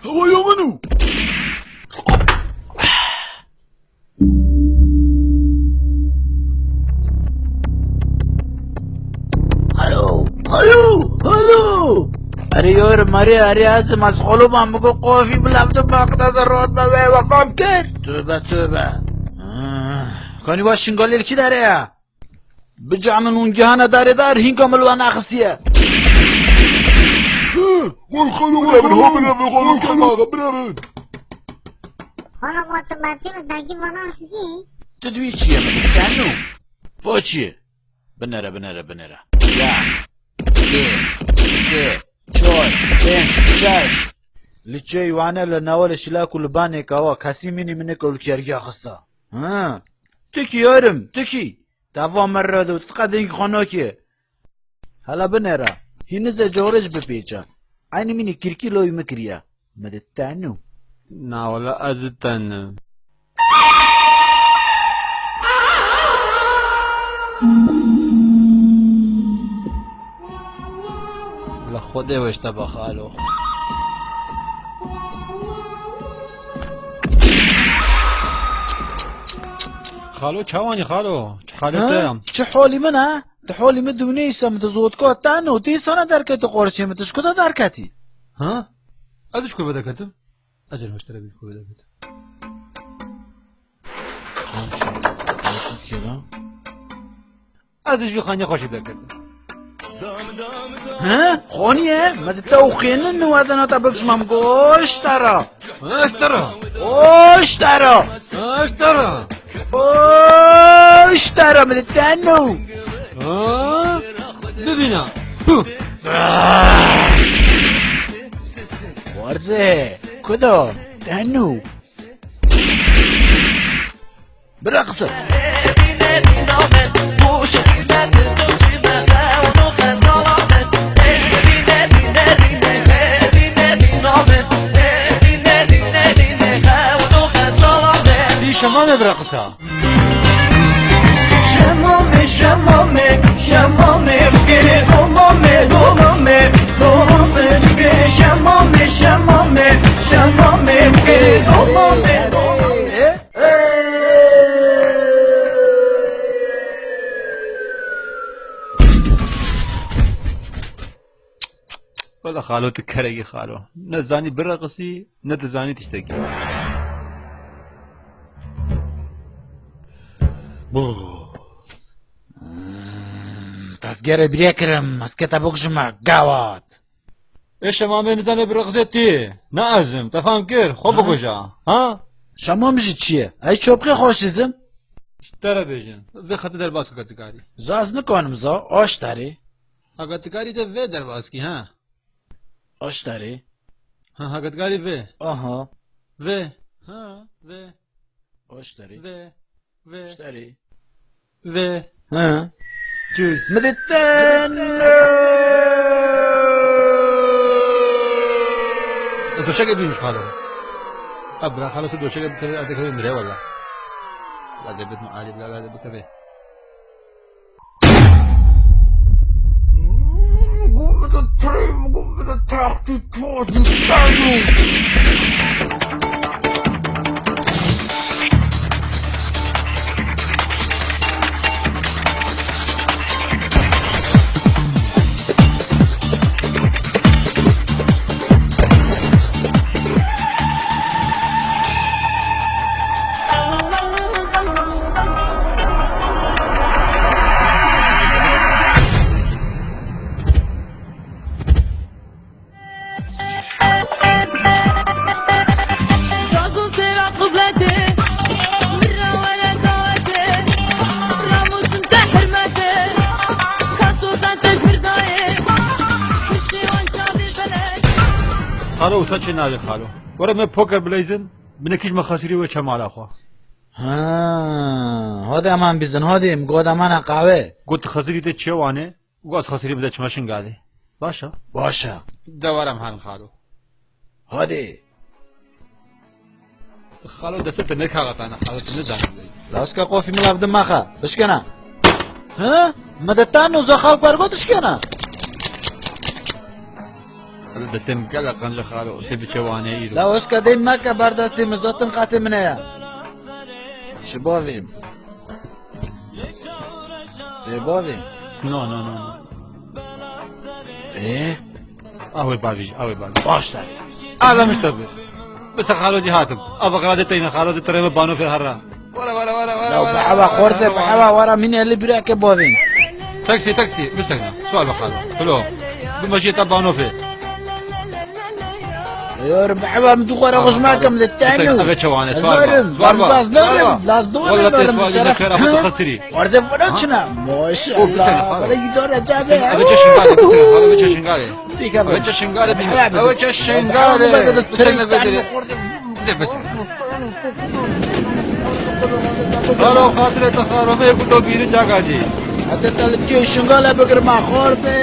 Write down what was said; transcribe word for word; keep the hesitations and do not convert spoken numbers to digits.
Hewaya min û. Alo, alo, alo. Erê yor, erê, erê, ez, ez xolûma min got qofî bila bi tu maqnaza rot me ve, we fam kir. Tövbe, tövbe. Ah, kanî wa şingalê li kî derê ye? Bica min hûn gihana darê dar, hînka min li wan naxistiye. Wal xalo, wal xalo, wal xalo, wal xalo, bira min. Xalo, xwe tu mertî min dengî vana şidî? Tu dibî çi ye min? Tenû. Fo çi ye? Binere, binere, binere. Ya. Du, sê, çar, pênc, şeş. Li çêy wane li newalê şilak û li banê kawa kesî mînî min eko li kêrgiya xista. Ha. Tu kî yarim, tu kî? Dava me re do, tu qedên xwe nakê. Hala binêre. Hî nize corê ji bipêçe. Eynî mînî kîrkî loyî min kiriye. Me di tenû. Na wala ez di tenim. Wala Xwedê weş te baxalo. Xalo, çawanî xalo? Çi halê te ya? Çi holî min ha? Di holî min dûnê îsa min di zotka ten û dîsana derketî qorşê min. Tu ji ku de derketî? Ha? Ez ji ku ve derketim? Ez ê hoştere bî ji ku ve derketim. Ez ji vî xanî xweşî derketim. He? Xanî ye? Me di te û xênin nû ez ena te bikişmam goştara. Goştara. Goştara. Goştara. Goştara, me di te nû. Ha? Bibîna. Huh. Warze, kudo, te nû. Bireqsin. Dî şemanê bireqisa. Şemame, şemame, şemame, gere domame, domame, domame, gere şemame, şemame, şemame, gere domame, domame. Wela xalo, tu kerekî xalo. Ne zanî bireqisî, ne dizanî tiştekî. Hmm, tezgere bîrê kirim, ez kete bikujime, gawat. Ê şemamê nizane bireqisê tê. Ne ezim, te fam kir, xwe bikuja. Ha? Şemam jî çi ye? Ey çopxê xweş dizim. Ji te re bêjin. Vê xetê derbas ke, tu karî. Za ez nikanim za, aşterê. Haka tu karî te vê derbas kî, ha? Aşterê. Ha, haka tu karî vê. Aha. Vê. Ha, vê. Aşterê. Vê. Vê. Aşterê. Vê. Ha. Tüz. Miditten. Doşek ebiymiş xalo. Abra xalo, tu doşek ebiymiş, artık mire valla. Lazebet mi alî bila lazebet tabii. Saz û sêra qibletê, min re were dawetê, namusin te hurmetê, ka sozan te ji vir dayê, piştî wan çavê belek. Xalo, wisa çê navê xalo? Were me poker bileyzin, binekî ji me xesirî we çemala xwe. Ha, hadi eman bizin, hadi, em goda mana qahwe. Got xesirî te çê wane? Û ez xesirî bide çima Şingalê. Baş e? Baş e. Dewaram herin xalo. Hadi. Xalo, destê te nekaxetane, xalo, tu nizanî. Laska qofî milav di maxa. Bişkena. Hı? Me de tan uza xalk bergo dişkena. Destê min gelek qenc e xalo, tê biçe wane îro. La oska dê meke ber destê min, zotin qatê min heye. Ji bavê min. Ê bavê min. No, no, no, no. Ê? Awê bavî, awê bavî. Baş e. Ala mişte bi. Bisa xalo cî hatim. Ava xalo cî teyne, xalo cî tireme bano fer herra. Wara, wara, wara, wara, Ya wara, bi hewa wara, xorze, wara, bi wara. Hewa wara, mîn elli bira ke bavê min. Taksî, taksî, bisekna. Sual xalo. Helo. Bi mejî ta bano fe. Yor, bi hewa min du xora xuzma kim de tenu. Eve çewane, sual ba. Ezorim, Sual ba. Laz Sual dorim, ba. Laz dorim, Wala te oğlum, sual şeref. Ne kara xasiri. Xorze fırın çına. O, bir sene, Maşallah. Xalo. Böyle gidiyor acaba. Eve çe şingale, bir sene, xalo, eve çe şingale. Dikkat Eve çe şingale, bir sene. Eve çe şingale. Bir sene, bir sene. Bir sene. Xalo, xatire te xalo, me ku do bîri cagacî. Hazreti Ali çê şingale bigirma xorze.